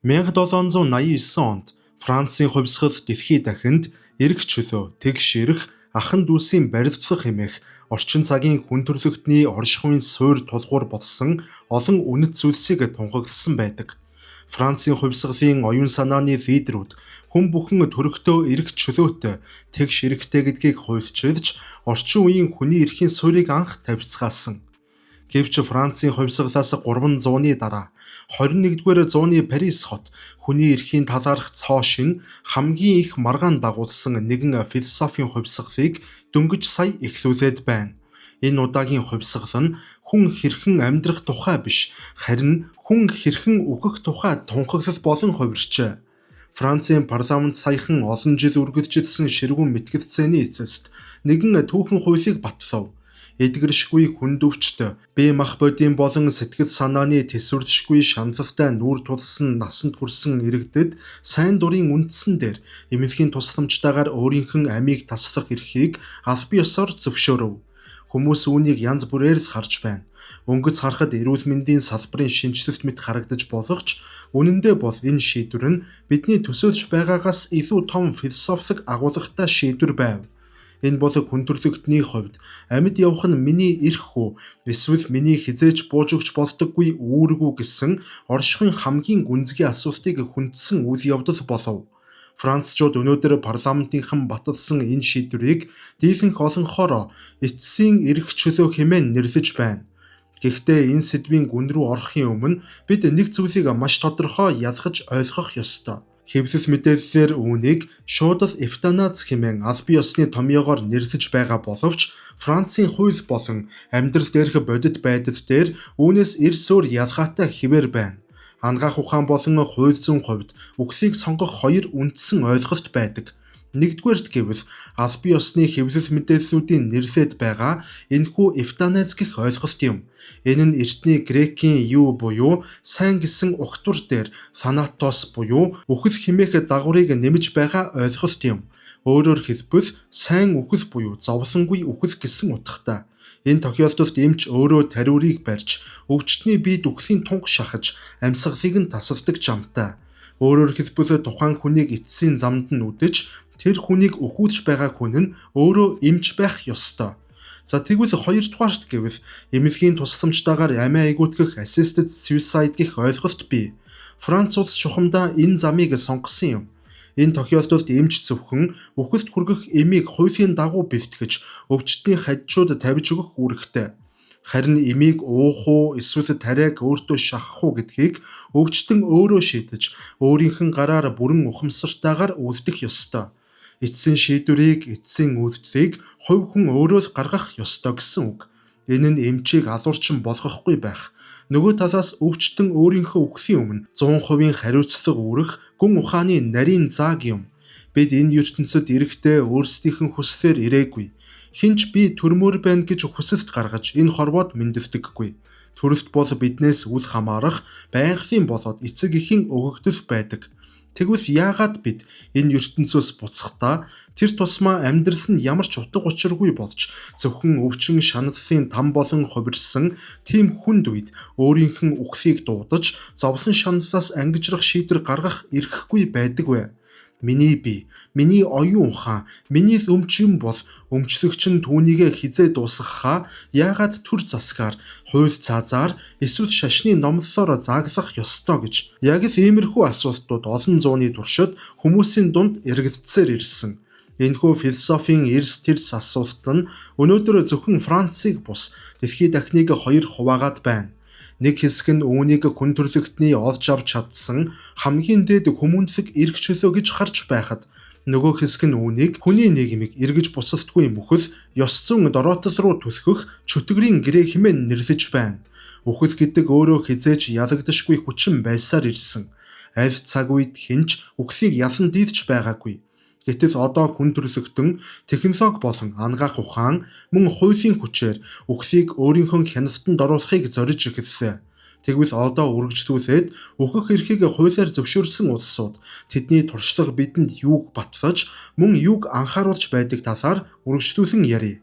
1789 онд Францын хувьсгал дэлхий дахинд эрх чөлөө, тэгш эрх, ахан дүүсийн барилцах хэмээх орчин цагийн хүн төрөлхтний оршихуйн суурь тулгуур болсон олон үнэт зүйлсийг тунхагласан байдаг. Францын хувьсгалын оюун санааны лидерүүд хүн бүхэн төрөхтөө эрх чөлөөтэй, тэгш эрхтэй гэдгийг хуульчилж, орчин үеийн хүний эрхийн суурийг анх тавьцгаасан. Гэвч Францын хувьсгалаас 300-ны дараа 21-р зууны Парис хот хүний эрхийн талаарх цоо шинэ, хамгийн их маргаан дагуулсан нэгэн философийн хувьсгалыг дөнгөж сая эхлүүлээд байна. Энэ удаагийн хувьсгал нь хүн хэрхэн амьдрах тухай биш, харин хүн хэрхэн үхэх тухай тунхаглал болон хувирчээ. Францын парламент саяхан олон жил үргэлжилсэн ширгүүн мэтгэлцээний эцэст нэгэн түүхэн хуулийг батлав. Эдгэршгүй хүндөвчт, бие махбодын болон сэтгэл санааны тэсвэрлэшгүй шаналлтай нүүр тулсан насанд хүрсэн иргэдэд сайн дурын үндсэн дээр эмнэлгийн тусламжтайгаар өөрийнх нь амийг таслах эрхийг албан ёсоор зөвшөөрөв. Хүмүүс үүнийг янз бүрээр л харж байна. Өнгөц харахад эрүүл мэндийн салбарын шинэчлэлт мэт харагдаж болох ч үнэндээ бол энэ шийдвэр нь бидний төсөөлж байгаагаас илүү том философик агуулгатай шийдвэр байв. Энэ бол хүн төрөлхтний хувьд амьд явах нь миний эрх үү эсвэл миний хэзээ ч бууж өгч болдоггүй үүрэг үү гэсэн оршихуйн хамгийн гүнзгий асуултыг хүндсэн үйл явдал болов. Францчууд өнөөдөр парламентынхан баталсан энэ шийдвэрийг дийлэнх олонхоор эцсийн эрх чөлөө хэмээн нэрлэж байна. Гэхдээ энэ сэдвийн гүн рүү орохын өмнө бид нэг зүйлийг маш тодорхой ялгаж ойлгох ёстой. Хэвлэл мэдээллээр үүнийг шууд л эвтанази хэмээн албан ёсны томьёогоор нэрлэж байгаа боловч Францын хууль болон амьдрал дээрх бодит байдал дээр үүнээс эрс өөр ялгаатай хэвээр байна. Анагаах ухаан болон хууль зүйн хувьд үхлийг сонгох хоёр үндсэн ойлголт байдаг. Нэгдүгээрт гэвэл албан ёсны хэвлэл мэдээллүүдийн нэрлээд байгаа энэхүү эвтанази гэх ойлголт юм. Энэ нь эртний грекийн юу буюу сайн гэсэн угтвар дээр танатос буюу үхэл хэмээх дагаврыг нэмж байгаа ойлголт юм. Өөрөөр хэлбэл сайн үхэл буюу зовлонгүй үхэл гэсэн утгатай. Энэ тохиолдолд эмч өөрөө тариурыг барьж, өвчтөний биед үхлийн тунга шахаж, амьсгалыг нь тасалдаг жамтай. Өөрөөр хэлбэл тухайн хүнийг эцсийн замд нь үдэж, тэр хүнийг үхүүлж байгаа хүн нь өөрөө эмч байх ёстой. За, тэгвэл хоёрдугаарт гэвэл эмнэлгийн тусламжтайгаар амиа эгүүтгэх assisted suicide гэх ойлголт бий. Франц улс чухамдаа энэ замыг сонгосон юм. Энэ тохиолдолд эмч зөвхөн үхэлд хүргэх эмийг хуулийн дагуу бэлтгэж, өвчтөний хажууд тавьж өгөх үүрэгтэй. Харин эмийг уух уу эсвэл тариаг өөртөө шахах уу гэдгийг өвчтөн өөрөө шийдэж, өөрийнх нь гараар бүрэн ухамсартайгаар үйлдэх ёстой. Эцсийн шийдвэрийг, эцсийн үйлдэлийг хувь хүн өөрөө л гаргах ёстой гэсэн үг. Энэ нь эмчийг алуурчин болгохгүй байх. Нөгөө талаас өвчтөн өөрийнхөө үхлийн өмнө 100%-ийн хариуцлага үүрэх гүн ухааны нарийн зааг юм. Бид энэ ертөнцөд ирэхдээ өөрсдийнх нь хүслээр ирээгүй. Хэн ч би төрмөөр байна гэж хүсэлт гаргаж энэ хорвоод мэндэлдэггүй. Төрөлт бол биднээс үл хамаарах байгалийн болоод эцэг эхийн өгөгдөл байдаг. Тэгвэл яагаад бид энэ ертөнцөөс буцахдаа тэр тусмаа амьдрал нь ямар ч утга учиргүй болж зөвхөн өвчин шаналлын там болон хувирсан тийм хүнд үед өөрийнх нь үхлийг дуудаж зовлон шаналлаас ангижрах шийдвэр гаргах эрхгүй байдаг вэ? Миний бие, миний оюун ухаан, миний л өмч юм бол өмчлөгч нь түүнийгээ хэзээ дуусгахаа яагаад төр засгаар, хууль цаазаар эсвэл шашны номлолоор зааглах ёстой гэж. Яг л иймэрхүү асуултууд олон зууны туршид хүмүүсийн дунд эргэлдсээр ирсэн. Энэхүү философийн эрс тэрс асуулт нь өнөөдөр зөвхөн Францыг бус дэлхий дахныг хоёр хуваагаад байна. Нэг хэсэг нь үүнийг хүн төрөлхтний олж авч чадсан хамгийн дээд хүмүүнлэг эрх чөлөө гэж харж байхад нөгөө хэсэг нь үүнийг хүний нийгмийг эргэж буцалтгүй мөхөл ёс зүйн дороотол руу түлхэх чөтгөрийн гэрээ хэмээн нэрлэж байна. Үхэл гэдэг өөрөө хэзээ ч ялагдашгүй хүчин байсаар ирсэн. Аль цаг үед хэн ч үхлийг ялан дийлж байгаагүй. Гэтэл одоо хүн төрөлхтөн технологи болон анагаах ухаан мөн хуулийн хүчээр үхлийг өөрийнхөө хяналтанд оруулахыг зориж эхэллээ. Тэгвэл одоо үргэлжлүүлээд үхэх эрхийг хуулиар зөвшөөрсөн улсууд тэдний туршлага бидэнд юуг батлаж мөн юуг анхааруулж байдаг талаар үргэлжлүүлэн ярья.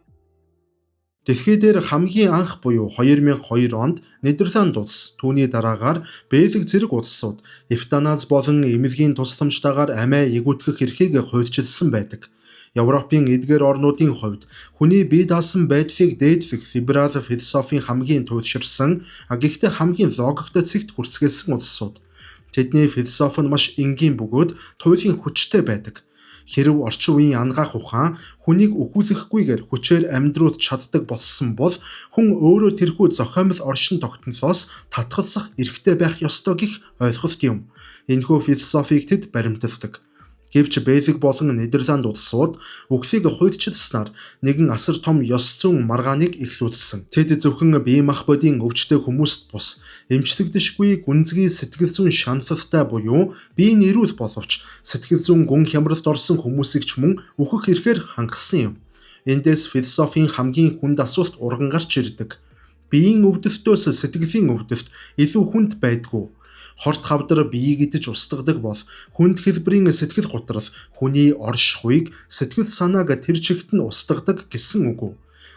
Дэлхий дээр хамгийн анх буюу 2002 онд Нидерланд улс, түүний дараагаар Бельги зэрэг улсууд эвтаназ болон эмнэлгийн тусламжтайгаар амиа эгүүтгэх эрхийг хуульчилсан байдаг. Европын эдгээр орнуудын хувьд хүний бие даасан байдлыг дээдлэх либерал философийн хамгийн туйлширсан, гэхдээ хамгийн логиктой цэгт хүртгэлсэн улсууд. Тэдний философи нь маш энгийн бөгөөд туйлын хүчтэй байдаг. Хэрв орчин үеийн анагаах ухаан хүнийг үхүүлэхгүйгээр хүчээр амьдруулж чаддаг болсон бол хүн өөрөө тэрхүү зохиомл оршин тогтнолоос татгалзах эрхтэй байх ёстой гэх ойлголт юм. Энэхүү философийг тэд баримталдаг. Гэвч Бельги болон Нидерланд улсууд үхлийг хуульчилснаар нэгэн асар том ёс зүйн маргааныг эхлүүлсэн. Тэд зөвхөн бие махбодын өвчтөй хүмүүст бус, эмчлэгдэшгүй гүнзгий сэтгэл зүйн шаналлтай буюу биеийн эрүүл боловч сэтгэл зүйн гүн хямралд орсон хүмүүсийг ч мөн үхэх эрхээр хангасан юм. Эндээс философийн хамгийн хүнд асуулт урган гарч ирдэг. Биеийн өвдөлтөөс сэтгэлийн өвдөлт илүү хүнд байдгүй. Хорт хавдар биеийг идэж устгадаг бол хүнд хэлбэрийн сэтгэл гутрал хүний оршихуйг, сэтгэл санааг тэр чигт нь устгадаг гэсэн үг үү?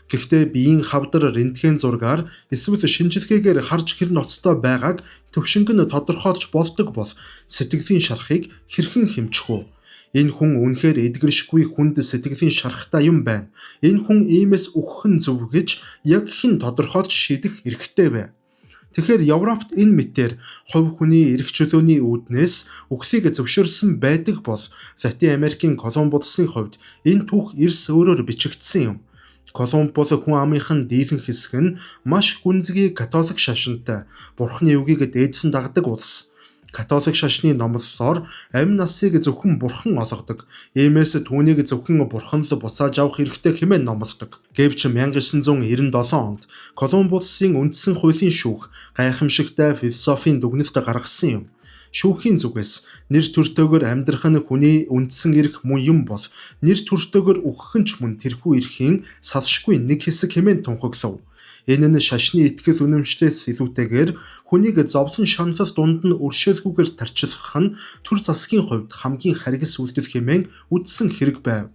Гэхдээ биеийн хавдар рентген зургаар эсвэл шинжилгээгээр харж хэр ноцтой байгааг төвшинг нь тодорхойлж болдог бол сэтгэлийн шарахыг хэрхэн хэмжих вэ? Энэ хүн үнэхээр эдгэршгүй хүнд сэтгэлийн шарахтай юм байна. Энэ хүн иймээс үхэх нь зөв гэж яг хэн тодорхойлж шийдэх эрхтэй вэ? Тэгэхээр Европт энэ мэтээр хувь хүний эрх чөлөөний үүднээс үхлийг зөвшөөрсөн байдаг бол Латин Америкийн Колумб улсын хувьд энэ түүх эрс өөрөөр бичигдсэн юм. Колумб бол хүн амынх нь дийлэнх хэсэг нь маш гүнзгий католик шашинтай, бурхны үгийг дээдлэн дагдаг улс. Католик шашны номлолоор амь насыг зөвхөн бурхан олгодог. Иймээс түүнийг зөвхөн бурхан л буцааж авах эрхтэй хэмээн номлодог. Гэвч 1997 онд Колумб улсын үндсэн хуулийн шүүх гайхамшигтай философийн дүгнэлт гаргасан юм. Шүүхийн зүгээс нэр төртөөгөр амьдрах нь хүний үндсэн эрх мөн юм бол нэр төртөөгөр үхэх нь ч мөн тэрхүү эрхийн салшгүй нэг хэсэг хэмээн тунхаглав. Энэ нь шашны итгэл үнэмшлээс илүүтэйгээр хүнийг зовлон шаналл дунд нь өршөөлгүйгээр тарчилгах нь төр засгийн хувьд хамгийн харгас үйлдэл хэмээн үзсэн хэрэг байв.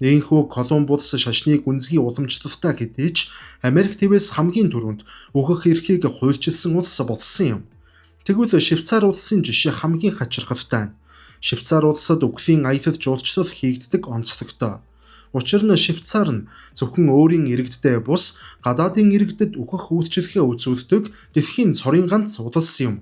Ийнхүү Колумб улс шашны гүнзгий уламжлалтай хэдий ч Америк твээс хамгийн түрүүнд өөхөх эрхийг хуульчилсан улс болсон юм. Тэгвэл Швейцар улсын жишээ хамгийн хачирхалтай нь. Швейцар улсад үхлийн аялал жуулчлал хийгддэг онцлогтой. Учир нь Швейцар нь зөвхөн өөрийн иргэдтэй бус гадаадын иргэдэд үхэх үйлчилгээ үзүүлдэг дэлхийн цорын ганц улс юм.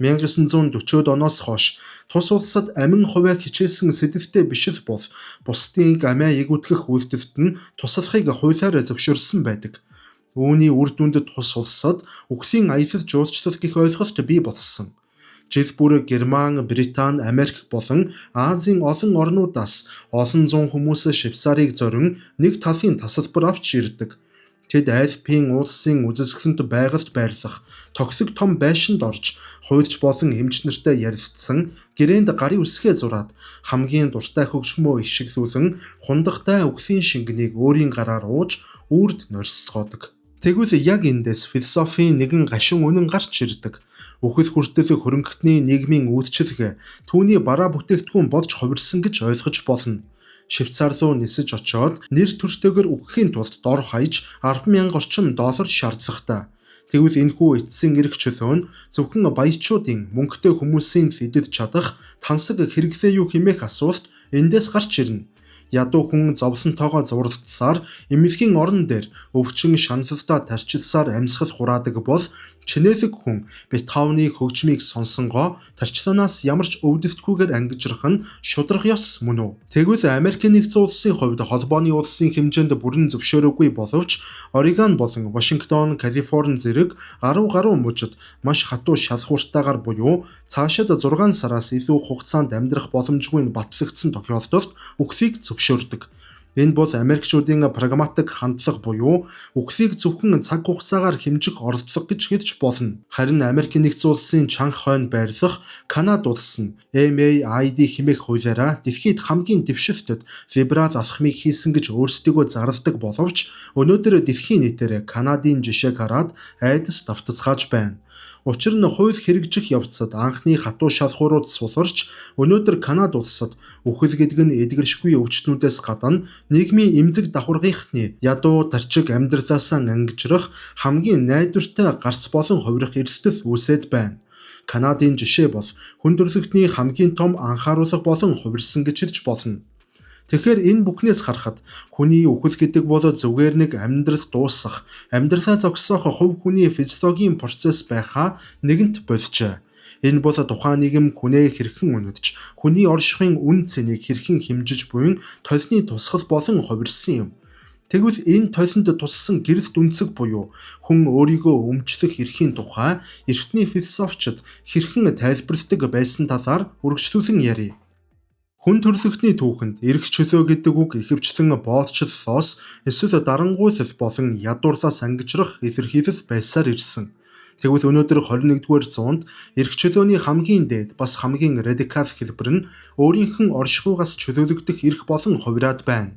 1940-од оноос хойш тус улсад амин хувиа хичээсэн сэдэвтэй биш л бол бусдыг амиа эгүүтгэх үйлдэлд нь туслахыг хуулиар зөвшөөрсөн байдаг. Үүний үр дүнд тус улсад үхлийн аялал жуулчлал гэх ойлголт бий болсон. Жил бүр Герман, Британи, Америк болон Азийн олон орнуудаас олон зуун хүмүүс Швейцарыг зорин нэг талын тасалбар авч ирдэг. Тэд Альпийн уулсын үзэсгэлэнт байгальд байрлах тохилог том байшинд орж хуульч болон эмч нартай ярилцсан, гэрээнд гарын үсгээ зураад хамгийн дуртай хөгжмөө ишиглүүлэн хундахтай үхлийн шингэнийг өөрийн гараар ууж үүрд норьсцгоодог. Тэгвэл яг эндээс философийн нэгэн гашуун үнэн гарч ирдэг. Үхэл хүртэл хөрөнгөтний нийгмийн үйлчилгээ түүний бараа бүтээгдэхүүн болж хувирсан гэж ойлгож болно. Швейцар руу нисэж очоод нэр төртөөгөр үхэхийн тулд дор хаяж 10,000 орчим доллар шаардлагатай. Тэгвэл энэхүү эцсийн эрх чөлөө нь зөвхөн баячуудын мөнгөтэй хүмүүсийн л идэж чадах тансаг хэрэглээ юу хэмээх асуулт эндээс гарч ирнэ. Ядуу хүн зовлонтойгоо зурлагдсаар эмнэлгийн орон дээр өвчин шаналлдаа тарчилсаар амьсгал хураадаг бол чинээлэг хүн Бетховений хөгжмийг сонсонгоо тарчлаанаас ямар ч өвдөлтгүйгээр ангижрах нь шударга ёс мөн үү? Тэгвэл Америкийн нэгдсэн улсын хувьд холбооны улсын хэмжээнд бүрэн зөвшөөрөөгүй боловч Орегон болон Вашингтон, Калифорни зэрэг 10 гаруй мужид маш хатуу шалгууртайгаар буюу цаашид 6 сараас илүү хугацаанд амьдрах боломжгүй нь батлагдсан тохиолдолд үхлийг зөвшөөрдөг. Энэ бол Америкчуудын прагматик хандлага буюу үхлийг зөвхөн цаг хугацаагаар хэмжих оролдлого гэж хэлж болно. Харин Америкийн нэгдсэн улсын чанга хойно байрлах Канада улс нь MAID хэмээх хуулиараа дэлхийд хамгийн дэвшилтэд либерал алхмыг хийсэн гэж өөрсдийгөө зарладаг боловч өнөөдөр дэлхийн нийтээр Канадын жишээг хараад айдас давтацгааж байна. Учир нь хууль хэрэгжих явцад анхны хатуу шалгуурууд суларч өнөөдөр Канада улсад үхэл гэдэг нь эдгэршгүй өвчтнүүдээс гадна нийгмийн эмзэг давхаргынхны ядуу тарчиг амьдралаасаа ангижрах хамгийн найдвартай гарц болон хувирах эрсдэл үүсээд байна. Канадын жишээ бол хүн төрөлхтний хамгийн том анхааруулга болон хувирсан гэж хэлж болно. Тэгэхээр энэ бүхнээс харахад хүний үхэл гэдэг бол зүгээр нэг амьдрал дуусах, амьдралаа зогсоох хувь хүний физиологийн процесс байхаа нэгэнт болжээ. Энэ бол тухайн нийгэм хүнээ хэрхэн үнэдэж, хүний оршихуйн үн цэнийг хэрхэн хэмжиж буйн толины тусгал болон хувирсан юм. Тэгвэл энэ толинд туссан гэрэлт үнцэг буюу хүн өөрийгөө өмчлөх эрхийн тухай эртний философчид хэрхэн тайлбарладаг байсан талаар үргэлжлүүлэн ярья. Хүн төрөлхтний түүхэнд эрх чөлөө гэдэг үг ихэвчлэн боолчлолоос эсвэл дарангуйлал болон ядуурлаас ангижрах илэрхийлэл байсаар ирсэн. Тэгвэл өнөөдөр 21-р зуунд эрх чөлөөний хамгийн дээд бас хамгийн радикал хэлбэр нь өөрийнх нь оршихуйгаас чөлөөлөгдөх эрх болон хувираад байна.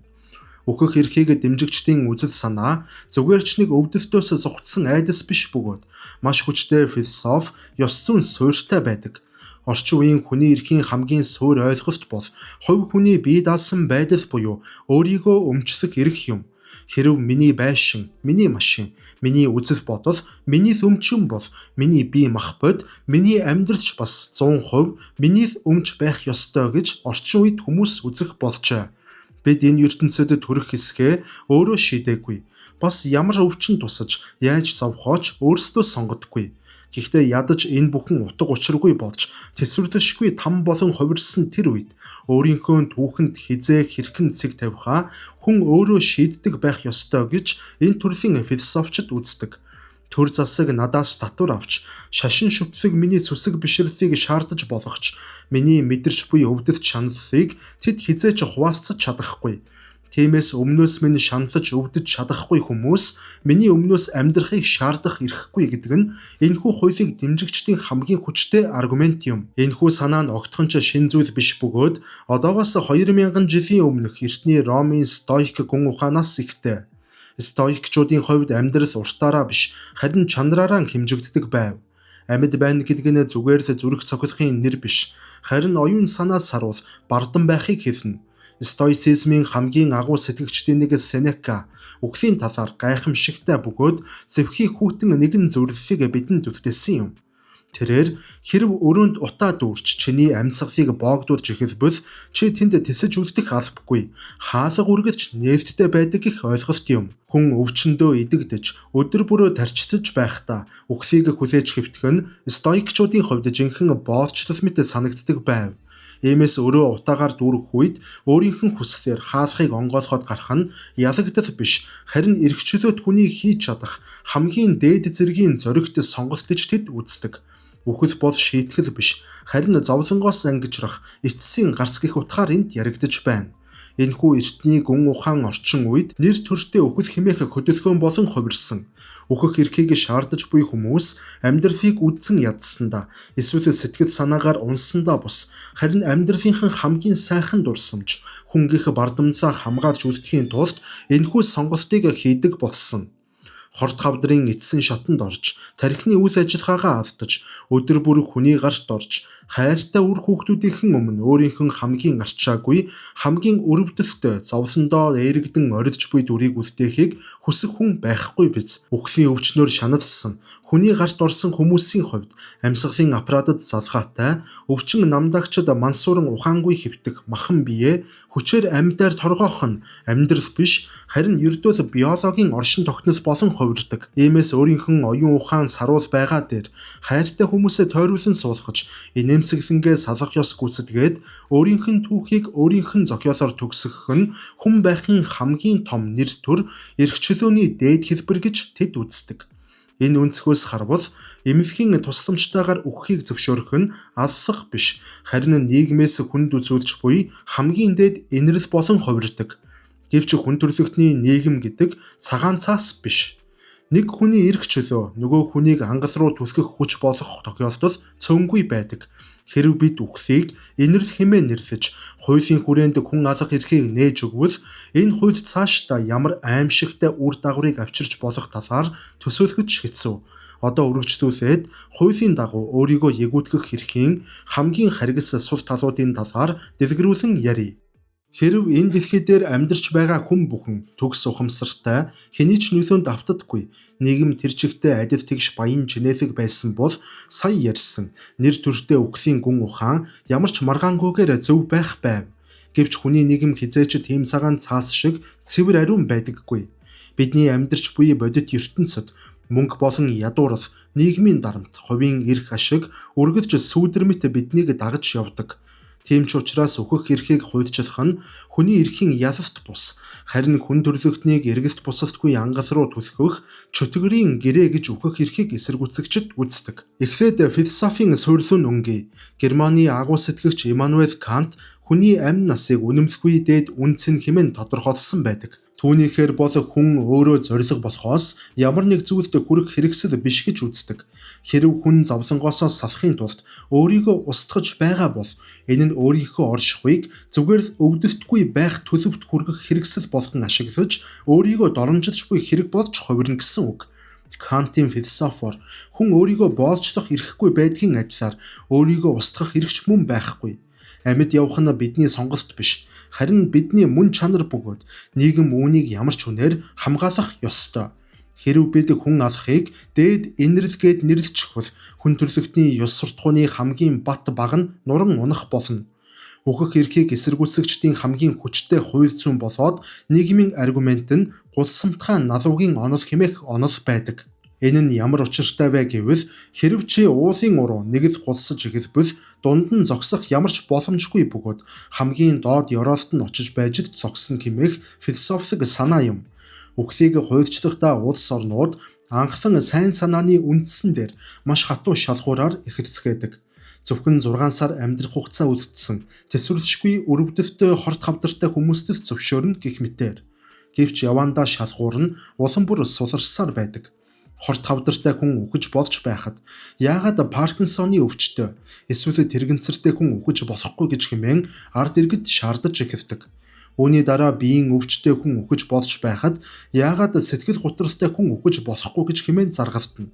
Үхэх эрхийг дэмжигчдийн үзэл санаа зүгээр ч нэг өвдөлтөөс зугтсан айдас биш бөгөөд маш хүчтэй философи, ёс зүйн суурьтай байдаг. Орчин үеийн хүний эрхийн хамгийн суурь ойлголт бол хувь хүний бие даасан байдал буюу өөрийгөө өмчлөх эрх юм. Хэрв миний байшин, миний машин, миний үзэл бодол, миний л өмчин бол миний бие махбод, миний амьдрал ч бас 100% миний л өмч байх ёстой гэж орчин үед хүмүүс үзэх болжээ. Бид энэ ертөнцид төрөх хэсгээ өөрөө шийдээгүй. Бас ямар өвчин тусаж, яаж зовхоо ч өөрсдөө сонгодоггүй. Гэхдээ ядаж энэ бүхэн утга учиргүй болж тэсвэрлэшгүй там болон хувирсан тэр үед өөрийнхөө түүхэнд хэзээ хэрхэн цэг тавихаа хүн өөрөө шийддэг байх ёстой гэж энэ төрлийн философчид үздэг. Төр засаг надаас татвар авч шашин шүтлэг миний сүсэг бишрлийг шаардаж болох ч миний мэдэрч буй өвдөлт шаналлыг тэд хэзээ ч хуваалцаж чадахгүй. Тиймээс өмнөөс минь шаналж өвдөж чадахгүй хүмүүс миний өмнөөс амьдрахыг шаардах эрхгүй гэдэг нь энэхүү хуулийг дэмжигчдийн хамгийн хүчтэй аргумент юм. Энэхүү санаа нь огтхон ч шинэ зүйл биш бөгөөд одоогоос 2000 жилийн өмнөх эртний Ромын стоик гүн ухаанаас ихтэй. Стоикчуудын хувьд амьдрал уртаараа биш харин чанараараа хэмжигддэг байв. Амьд байна гэдэг нь зүгээр л зүрх цохилохын нэр биш харин оюун санаа саруул бардам байхыг хэлнэ. Стоицизмын хамгийн агуу сэтгэгчдийн нэг Сенека үхлийн талаар гайхамшигтай бөгөөд зэвхий хүйтэн нэгэн зөвлөлийг бидэнд үлдээсэн юм. Тэрээр хэрв өрөөнд утаа дүүрч чиний амьсгалыг боогдуулж эхэлбэл чи тэнд тэсэж үлдэх албагүй. Хаалга үргэлж нээлттэй байдаг гэх ойлголт юм. Хүн өвчнөдөө идэгдэж өдөр бүрөө тарчтаж байхдаа үхлийг хүлээж хэвтэх нь стоикчуудын хувьд жинхэнэ боолчлол мэт санагддаг байв. Иймээс өрөө утаагаар дүүрэх үед өөрийнх нь хүслээр хаалхыг онгойлгоод гарах нь ялагдал биш харин эрх чөлөөт хүний хийж чадах хамгийн дээд зэргийн зоригт сонголт гэж тэд үздэг. Үхэл бол шийтгэл биш харин зовлонгоос ангижрах эцсийн гарц гэх утгаар энд яригдаж байна. Энэхүү эртний гүн ухаан орчин үед нэр төртэй үхэл хэмээх хөдөлгөөн болон хувирсан. Үхэх эрхийг шаардаж буй хүмүүс амьдралыг үдсэн ядсандаа эсвэл сэтгэл санаагаар унсандаа бус харин амьдралынхан хамгийн сайхан дурсамж хүн гэх бардамналаа хамгаалж үлдэхийн тулд энэхүү сонголтыг хийдэг болсон. Хорт хавдрын эцсийн шатанд орж, тархины үйл ажиллагаагаа алдаж, өдөр бүр хүний гарт орж, хайртай үр хүүхдүүдийнхэн өмнө өөрийнх нь хамгийн арчаагүй, хамгийн өрөвдөлтөй зовлондоо ээрэгдэн орилж буй дүрийг үлдээхийг хүсэх хүн байхгүй биз. Үхлийн өвчнөөр шаналсан, хүний гарт орсон хүмүүсийн хувьд амьсгалын аппаратад залгаатай, өвчин намдагчид мансууран ухаангүй хэвтэх махан биеэ хүчээр амьдаар торгоох нь амьдрал биш, харин ердөөл биологийн оршин тогтнол болон хувирдаг. Иймээс өөрийнх нь оюун ухаан саруул байгаа дээр хайртай хүмүүсээ тойруулан суулгаж, инээмсэглэнгээ салах ёс гүйцэтгээд өөрийнх нь түүхийг өөрийнх нь зохиолоор төгсгөх нь хүн байхын хамгийн том нэр төр эрх чөлөөний дээд хэлбэр гэж тэд үздэг. Энэ өнцгөөс харвал эмнэлгийн тусламжтайгаар үхэхийг зөвшөөрөх нь аллах биш харин нийгмээс хүнд үзүүлж буй хамгийн дээд энэрэл болон хувирдаг. Гэвч хүн төрөлхтний нийгэм гэдэг цагаан цаас биш. Нэг хүний эрх чөлөө нөгөө хүнийг ангал руу түлхэх хүч болох тохиолдол цөөнгүй байдаг. Хэрв бид үхлийг энэрэл хэмээн нэрлэж хуулийн хүрээнд хүн алах эрхийг нээж өгвөл энэ хууль цаашдаа ямар аймшигтай үр дагаврыг авчирч болох талаар төсөөлөхөд ч хэцүү. Одоо үргэлжлүүлээд хуулийн дагуу өөрийгөө ягиутгах эрхийн хамгийн харгас сул талуудын талаар дэлгэрүүлэн ярья. Хэрэв энэ дэлхий дээр амьдарч байгаа хүн бүхэн төгс ухамсартай, хэний ч нөлөөнд автдаггүй, нийгэм тэр чигтээ адил тэгш баян чинээлэг байсан бол сая ярьсан нэр төртэй үхлийн гүн ухаан ямар ч маргаангүйгээр зөв байх байв. Гэвч хүний нийгэм хэзээ ч тийм цагаан цаас шиг цэвэр ариун байдаггүй. Бидний амьдарч буй бодит ертөнцид мөнгө болон ядуурл, нийгмийн дарамт, хувийн эрх ашиг үргэлж сүүдэр мэт биднийг дагаж явдаг. Тийм ч учраас өөхөх эрхийг хуульчлах нь хүний эрхийн ялалт бус, харин хүн төрөлхтнийг эргэлт бусалтгүй ангал руу түлхэх чөтгөрийн гэрээ гэж өөхөх эрхийг эсэргүүцэгчид үздэг. Эхлээд философийн суурь руу өнгөе. Германы агуу сэтгэгч Иммануэль Кант хүний амь насыг үнэмлэхгүй дээд үнэ цэн хэмээн тодорхойлсон байдаг. Түүнийхээр бол хүн өөрөө зорилго болохоос ямар нэг зүйлд хүрэх хэрэгсэл биш гэж үздэг. Хэрэв хүн зовлонгоосоо салахын тулд өөрийгөө устгаж байгаа бол энэ нь өөрийнхөө оршихуйг зүгээр л өвдөлтгүй байх төлөвт хүргэх хэрэгсэл болгон ашиглаж өөрийгөө доромжилж буй хэрэг болж хувирна гэсэн үг. Кантын философоор хүн өөрийгөө боолчлох эрхгүй байдгийн адилаар өөрийгөө устгах эрх ч мөн байхгүй. Амьд явах нь бидний сонголт биш. Харин бидний мөн чанар бөгөөд нийгэм үүнийг ямар ч үнээр хамгаалах ёстой. Хэрэв бид хүн алахыг дээд энэрл гээд нэрлэчихвэл хүн төрөлхтний ёс суртахууны хамгийн бат баг нь нуран унах болно. Өөхөх эрхийг эсэргүүцэгчдийн хамгийн хүчтэй хууль зүйн болоод нийгмийн аргумент нь гулсамтгай налуугийн онол хэмээх онол байдаг. Энэ нь ямар учиртай вэ гэвэл хэрэв чи уулын уруу нэг л гулсаж эхэлбэл дунд нь зогсох ямар ч боломжгүй бөгөөд хамгийн доод ёроолд нь очиж байж л зогсно хэмээх философик санаа юм. Үхлийг хуульчлахдаа улс орнууд анхлан сайн санааны үндсэн дээр маш хатуу шалгуураар эхэлцгээдэг. Зөвхөн 6 сар амьдрах хугацаа үлдсэн тэсвэрлэшгүй өрөвдөлтөй хорт хавдартай хүмүүст л зөвшөөрнө гэх мэтээр. Гэвч явандаа шалгуур нь улам бүр суларсаар байдаг. Хорт хавдартай хүн үхэж болж байхад яагаад Паркинсоны өвчтөй эсвэл тэргэнцэртэй хүн үхэж болохгүй гэж хэмээн ард иргэд шаардаж эхэлдэг. Үүний дараа биеийн өвчтөй хүн үхэж болж байхад яагаад сэтгэл гутралтай хүн үхэж болохгүй гэж хэмээн заргалтна.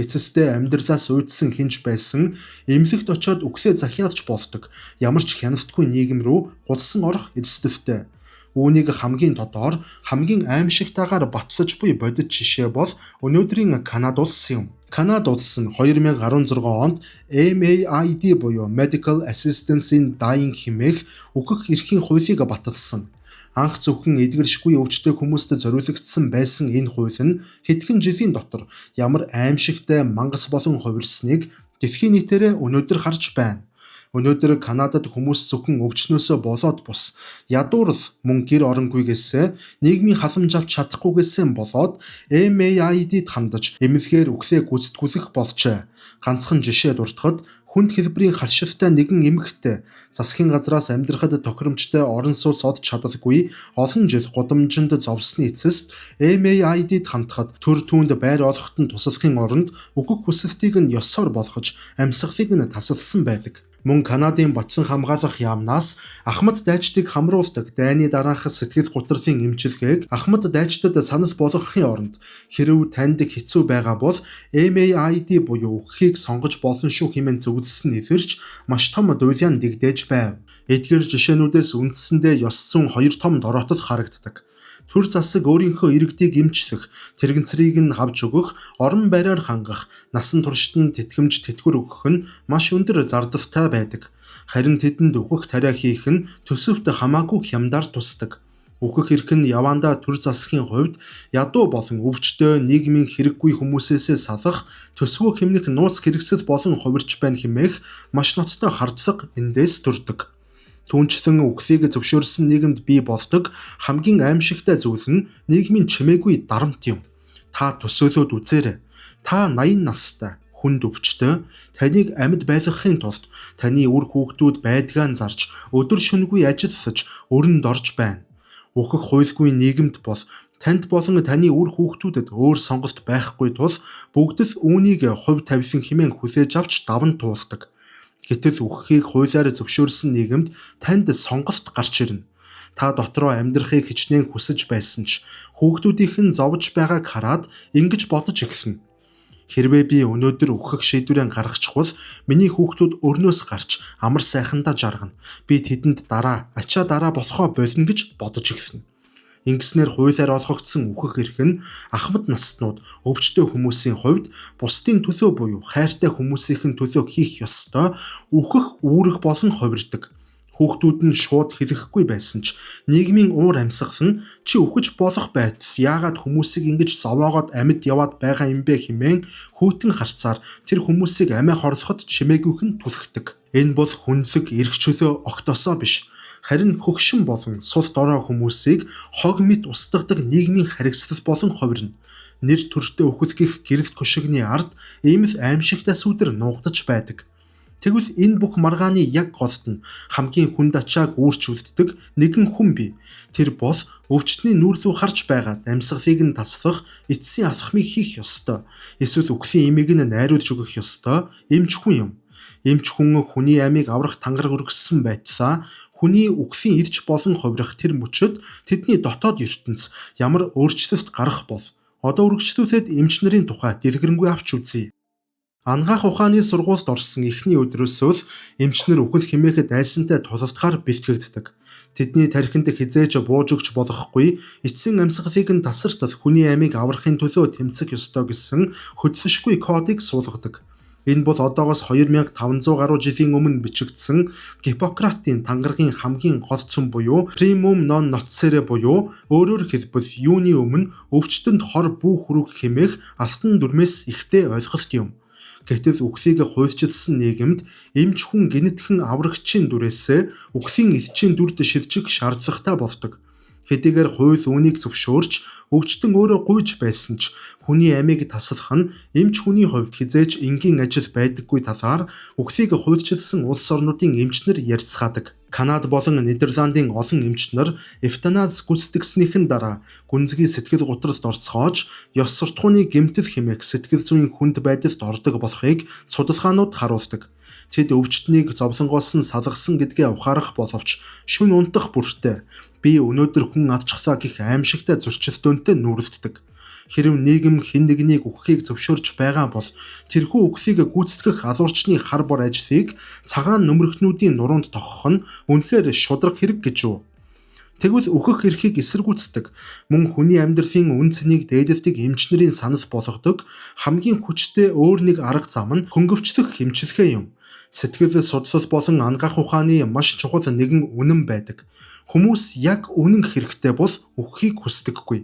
Эцэстээ амьдралаас уйдсан хэн ч байсан эмнэлэгт очиод үхлээ захиалж болдог. Ямар ч хяналтгүй нийгэм рүү гулсан орох эрсдэлтэй. Үүнийг хамгийн тодор, хамгийн аимшигтайгаар батлаж буй бодит жишээ бол өнөөдрийн Канада улс юм. Канада улс нь 2016 онд MAID буюу Medical Assistance in Dying хэмээх үхэх эрхийн хуулийг баталсан. Анх зөвхөн эдгэршгүй өвчтөй хүмүүст зориулагдсан байсан энэ хууль нь хэдхэн жилийн дотор ямар аимшигтай мангас болон хувирсныг дэлхийн нийтээрээ өнөөдөр харж байна. Өнөөдөр Канадад хүмүүс зөвхөн өвчнөөсөө болоод бус ядуурл мөн гэр оронгүйгээсээ нийгмийн халамж авч чадахгүйгээсээ болоод MAID-д хандаж эмнэлгээр үхлээ гүйцэтгүүлэх болжээ. Ганцхан жишээ дурдахад хүнд хэлбэрийн харшилтай нэгэн эмэгтэй засгийн газраас амьдрахад тохиромжтой орон сууц олж чадалгүй олон жил гудамжинд зовсны эцэст MAID-д хандахад төр түүнд байр олоход нь туслахын оронд үхэх хүсэлтийг нь ёсоор болгож амьсгалыг нь тасалсан байдаг. Мөн Канадын батлан хамгаалах яамнаас ахмад дайчдыг хамруулдаг дайны дараах сэтгэл гутралын эмчилгээг ахмад дайчдад санал болгохын оронд хэрэв танд хэцүү байгаа бол MAID буюу үхэхийг сонгож болно шүү хэмээн зөвлөсөн нь илэрч маш том дуйлаан дэгдээж байв. Эдгээр жишээнүүдээс үндсэндээ ёс зүйн хоёр том дороотол харагддаг. Төр засаг өөрийнхөө иргэдийг эмчлэх, тэргэнцрийг нь авч өгөх, орон байраар хангах, насан туршид нь тэтгэмж тэтгэвэр өгөх нь маш өндөр зардалтай байдаг. Харин тэдэнд үхэх тариа хийх нь төсөвт хамаагүй хямдаар тусдаг. Үхэх эрх нь явандаа төр засгийн хувьд ядуу болон өвчтөй нийгмийн хэрэггүй хүмүүсээсээ салах төсвөө хэмнэх нууц хэрэгсэл болон хувирч байна хэмээх маш ноцтой хардлага эндээс төрдөг. Түүнчлэн үхлийг зөвшөөрсөн нийгэмд бий болдог хамгийн аимшигтай зүйл нь нийгмийн чимээгүй дарамт юм. Та төсөөлөөд үзээрэй. Та 80 настай, хүнд өвчтөй, таныг амьд байлгахын тулд таны үр хүүхдүүд байдгаа нь зарж, өдөр шөнөгүй ажиллаж, өрөнд орж байна. Үхэх хуйлгүй нийгэмд бол танд болон таны үр хүүхдүүдэд өөр сонголт байхгүй тул бүгд л үүнийг хувь тавилан хэмээн хүлээж авч даван туулдаг. Гэтэл үхэхийг хуулиар зөвшөөрсөн нийгэмд танд сонголт гарч ирнэ. Та дотроо амьдрахыг хичнээн хүсэж байсан ч хүүхдүүдийнх нь зовж байгааг хараад ингэж бодож эхэлнэ. Хэрвээ би өнөөдөр үхэх шийдвэрээ гаргачихвал миний хүүхдүүд өрнөөс гарч амар сайхандаа жаргана. Би тэдэнд дараа, ачаа дараа болохоо болно гэж бодож эхэлнэ. Ингэснээр хуулиар олгогдсон үхэх эрх нь ахмад наснууд, өвчтөе хүмүүсийн хувьд бусдын төлөө буюу хайртай хүмүүсийнхэн төлөө хийх ёстой үхэх үүрэг болон хувирдаг. Хүүхдүүд нь шууд хэлэхгүй байсан ч нийгмийн уур амьсгал нь чи үхэж болох байтал яагаад хүмүүсийг ингэж зовоогоод амьд яваад байгаа юм бэ хэмээн хүйтэн харцаар тэр хүмүүсийг амиа хорлоход чимээгүйх нь түлхдэг. Энэ бол хүнлэг эрх чөлөө огтосоо биш. Харин хөгшин болон сул дорой хүмүүсийг хог мэт устгадаг нийгмийн харгислал болон хувирна. Нэр төртэй үхэл гэх гэрэл хөшигний ард ийм л аимшигтай сүүдэр нуугдаж байдаг. Тэгвэл энэ бүх маргааны яг голд нь хамгийн хүнд ачааг үүрч үлддэг нэгэн хүн бий. Тэр бол өвчтний нүүр лүү харж байгаад амьсгалыг нь таслах эцсийн алхмыг хийх ёстой. Эсвэл үхлийн имийг нь найруулж өгөх ёстой эмч хүн юм. Эмч хүн хүний амийг аврах тангараг өргөссөн байтлаа хүний үхлийн ирч болон хувирах тэр мөчөд тэдний дотоод ертөнц ямар өөрчлөлт гарах бол одоо үргэлжлүүлээд эмч нарын тухай дэлгэрэнгүй авч үзье. Анагаах ухааны сургуульд орсон эхний өдрөөсөө л эмч нар үхэл хэмээхэд айсантай тулалдахаар бэлтгэгддэг. Тэдний тархинд хэзээ ч бууж өгч болохгүй эцсийн амьсгалыг нь тасартал хүний амийг аврахын төлөө тэмцэх ёстой гэсэн хөдөлшгүй кодыг суулгадаг. Энэ бол одоогоос 2500 гаруй жилийн өмнө бичигдсэн Гиппократын тангаргийн хамгийн гол цөм буюу Primum non nocere буюу өөрөөр хэлбэл юуны өмнө өвчтөнд хор бүү хүрэх хэмээх алтан дүрмээс ихтэй ойлголт юм. Гэтэл үхлийг хуульчилсан нийгэмд эмч хүн гэнэтхэн аврагчийн дүрээс үхлийн элчийн дүрд шилжих шаардлагатай болдог. Хэдийгээр хууль үүнийг зөвшөөрч өвчтөн өөрөө гуйж байсан ч хүний амийг таслах нь эмч хүний хувьд хэзээ ч энгийн ажил байдаггүй талаар үхлийг хуульчилсан улс орнуудын эмч нар ярьцгаадаг. Канад болон Нидерландын олон эмч нар эвтаназ гүйцэтгснийхэн дараа гүнзгий сэтгэл гутралд орцгоож ёс суртахууны гэмтэл хэмээх сэтгэл зүйн хүнд байдалд ордог болохыг судалгаанууд харуулдаг. Тэд өвчтнийг зовлонгоос нь салгасан гэдгээ ухаарах боловч шөнө унтах бүртээ би өнөөдөр хүн адчихлаа гэх аимшигтай зөрчилдөөнтэй нүүрэлддэг. Хэрэв нийгэм хэн нэгнийг үхэхийг зөвшөөрч байгаа бол тэрхүү үхлийг гүйцэтгэх алуурчны хар бор ажлыг цагаан нөмрөхнүүдийн нуруунд тохих нь үнэхээр шударга хэрэг гэж үү? Тэгвэл үхэх эрхийг эсэргүүцдэг, мөн хүний амьдралын үнэ цэнийг дээдэлдэг эмч нарын санал болгодог хамгийн хүчтэй өөр нэг арга зам нь хөнгөвчлөх эмчилгээ юм. Сэтгэл судлал болон анагаах ухааны маш чухал нэгэн үнэн байдаг. Хүмүүс яг үнэн хэрэгтэй бол үхэхийг хүсдэггүй.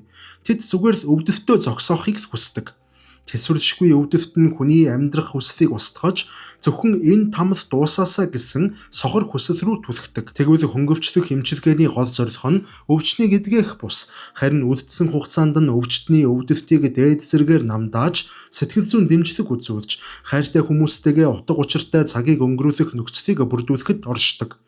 Тэд зүгээр л өвдөлтөө зогсоохыг л хүсдэг. Тэсвэрлэшгүй өвдөлт нь хүний амьдрах хүслийг устгаж зөвхөн энэ тамал дуусаасаа гэсэн сохор хүсэл рүү түлхдэг. Тэгвэл хөнгөвчлөх эмчилгээний гол зорилго нь өвчнийг эдгэх бус харин үлдсэн хугацаанд нь өвчтний өвдөлтийг дээд зэргээр намдааж сэтгэл зүйн дэмжлэг үзүүлж хайртай хүмүүстэйгээ утга учиртай цагийг өнгөрүүлэх нөхцөлийг бүрдүүлэхэд оршдог.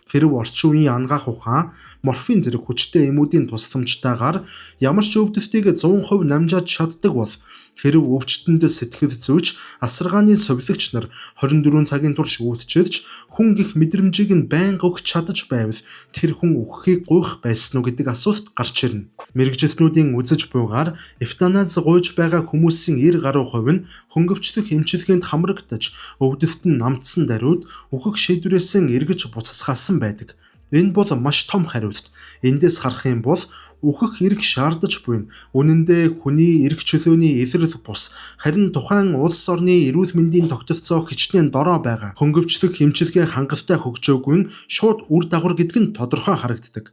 Хэрэв орчин үеийн анагаах ухаан морфин зэрэг хүчтэй эмүүдийн тусламжтайгаар ямар ч өвдөлтийг 100% намжааж чаддаг бол хэрэв өвчтөнд сэтгэл зүйч асаргааны сувилагч нар 24 цагийн турш үйлчилж хүн гэх мэдрэмжийг нь байнга өгч чадаж байвал тэр хүн үхэхийг гуйх байсан уу гэдэг асуулт гарч ирнэ. Мэргэжилтнүүдийн үзэж буйгаар эвтаназ гуйж байгаа хүмүүсийн 90 гаруй хувь нь хөнгөвчлөх эмчилгээнд хамрагдаж өвдөлт нь намдсан даруйд үхэх шийдвэрээс эргэж буцацгаасан байдаг. Энэ бол маш том хариулт. Эндээс харах юм бол үхэх эрх шаардаж буй нь үнэндээ хүний эрх чөлөөний илрэл бус харин тухайн улс орны эрүүл мэндийн тогтолцоо хичнээн дорой байгаа. Хөнгөвчлөх эмчилгээ хангалттай хөгжөөгүй нь шууд үр дагавар гэдэг нь тодорхой харагддаг.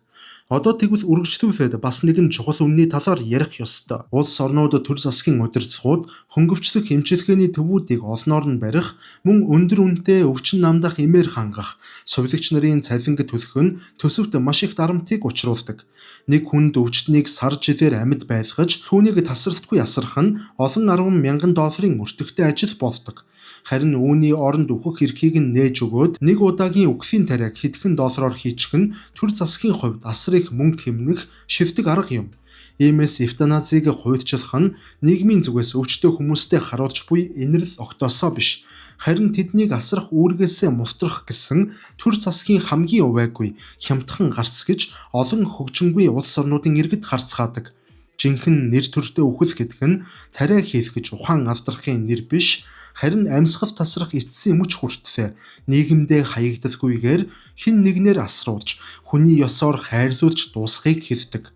Одоо тэгвэл үргэлжлүүлээд бас нэгэн чухал үнний талаар ярих ёстой. Улс орнууд төр засгийн удирдлагууд хөнгөвчлөх эмчилгээний төвүүдийг олноор нь барих, мөн өндөр үнэтэй өвчин намдах эмээр хангах, сувилагч нарын цалинг төлөх нь төсөвт маш их дарамтыг учруулдаг. Нэг хүнд өвчтнийг сар жилээр амьд байлгаж, түүнийг тасралтгүй асрах нь олон арван мянган долларын өртөгтэй ажил болдог. Харин үүний оронд үхэх эрхийг нь нээж өгөөд нэг удаагийн үхлийн тариаг хэдхэн доллараар хийчих нь төр засгийн хувьд асар их мөнгө хэмнэх шилдэг арга юм. Иймээс эвтаназыг хуульчлах нь нийгмийн зүгээс өвчтөе хүмүүстэй харуулж буй энэрэл огтоосоо биш. Харин тэднийг асрах үүргээсээ мултрах гэсэн төр засгийн хамгийн увайгүй хямдхан гарц гэж олон хөгжингүй улс орнуудын иргэд харцгаадаг. Жинхэнэ нэр төртэй үхэл гэдэг нь тариа хийлгэж ухаан алдрахын нэр биш, харин амьсгал тасрах эцсийн мөч хүртлээ нийгэмдээ хаягдалгүйгээр хэн нэгнээр асруулж, хүний ёсоор хайрлуулж дуусахыг хэлдэг.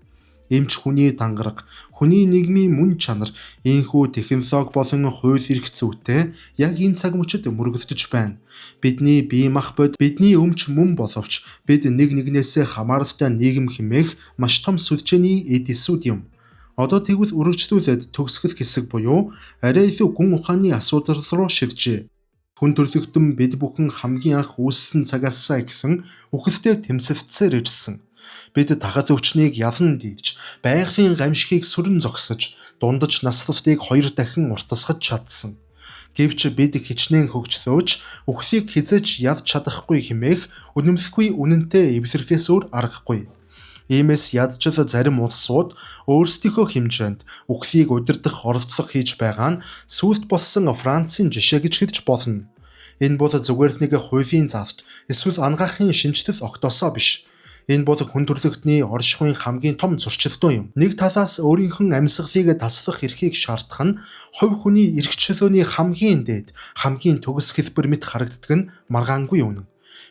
Эмч хүний дангарга, хүний нийгмийн мөн чанар, ийнхүү технологи болон хууль эрх зүйтэй яг энэ цаг мөчид мөргөлдөж байна. Бидний бие махбод, бидний өмч мөн боловч бид нэг нэгнээсээ хамааралтай нийгэм хэмээх маш том сүлжээний эд эсүүд юм. Одоо тэгвэл үргэлжлүүлээд төгсгөл хэсэг буюу арай илүү гүн ухааны асуудал руу шилжье. Хүн төрөлхтөн бид бүхэн хамгийн анх үүссэн цагаасаа эхлэн үхэлтэй тэмцэлцээр ирсэн. Бид тахал өвчнийг ялан дийлж, байгалийн гамшигыг сүрэн зогсож, дундаж наслалтыг 2 дахин уртасгаж чадсан. Гэвч бид хичнээн хөгжлөөч үхлийг хэзээ ч ялж чадахгүй хэмээх үнэмлэхгүй үнэнтэй эвлэрхээс өөр аргагүй. Иймээс ядчил зарим улсууд өөрсдийнхөө хэмжээнд үхлийг удирдах оролдлого хийж байгаа нь сүүлд болсон Францын жишээ гэж хэлж болно. Энэ бол зүгээр л нэг хуулийн заавт эсвэл анагаахын шинэчлэл огтоосоо биш. Энэ бол хүн төрөлхтний оршихуйн хамгийн том зөрчилдөөн юм. Нэг талаас өөрийнх нь амьсгалыг таслах эрхийг шаардах нь хувь хүний эрх чөлөөний хамгийн дээд, хамгийн төгс хэлбэр мэт харагддаг нь маргаангүй үнэн.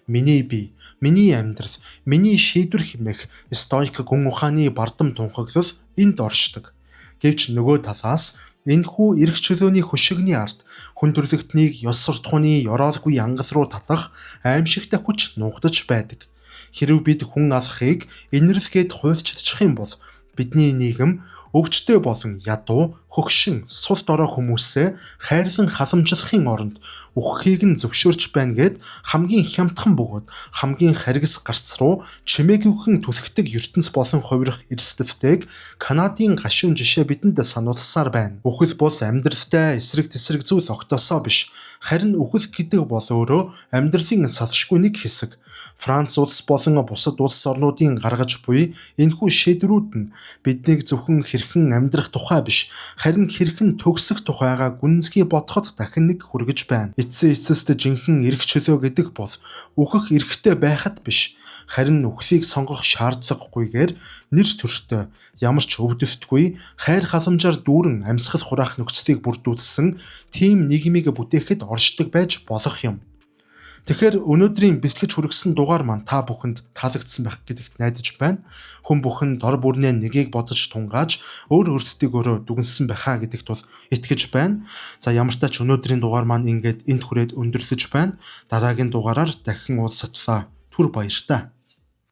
Миний бие, миний амьдрал, миний шийдвэр хэмээх стоик гүн ухааны бардам тунхаглал энд оршдог. Гэвч нөгөө талаас энэхүү эрх чөлөөний хөшигний ард хүн төрөлхтнийг ёс суртахууны ёроолгүй ангал руу татах аимшигтай хүч нуугдаж байдаг. Хэрв бид хүн алахыг инэрлэгээд хуульчилчих юм бол бидний нийгэм өвчтөй болон ядуу, хөгшин, сул дорой хүмүүсээ хайрлан халамжлахын оронд үхэхийг нь зөвшөөрч байна гэд хамгийн хямдхан бөгөөд хамгийн харгас гарц руу чимээгүйхэн түлхдэг ертөнц болон хувирах эрсдэлтэйг Канадын гашуун жишээ бидэнд сануулсаар байна. Үхэл бол амьдралтай эсрэг тэсрэг зүйл огтоосоо биш. Харин үхэл гэдэг бол өөрөө амьдралын салшгүй нэг хэсэг. Франц улс болон бусад улс орнуудын гаргаж буй энэхүү шийдвэрүүд нь биднийг зөвхөн хэрхэн амьдрах тухай биш, харин хэрхэн төгсөх тухайгаа гүнзгий бодоход дахин нэг хүргэж байна. Эцсийн эцэст жинхэнэ эрх чөлөө гэдэг бол үхэх эрхтэй байхад биш, харин үхлийг сонгох шаардлагагүйгээр нэр төртөө ямар ч өвдөлтгүй хайр халамжаар дүүрэн амьсгал хураах нөхцөлийг бүрдүүлсэн тийм нийгмийг бүтээхэд оршдог байж болох юм. Тэгэхээр өнөөдрийн бэлтгэж хүргэсэн дугаар маань та бүхэнд таалагдсан байх гэдэгт найдаж байна. Хүн бүхэн дор бүрнээ нэгийг бодож тунгааж өөр өөрсдийгөөрөө дүгнэсэн байхаа гэдэгт бол итгэж байна. За ямар ч тач өнөөдрийн дугаар маань ингээд энд хүрээд өндөрлөж байна. Дараагийн дугаараар дахин уулзтлаа. Түр баяртай.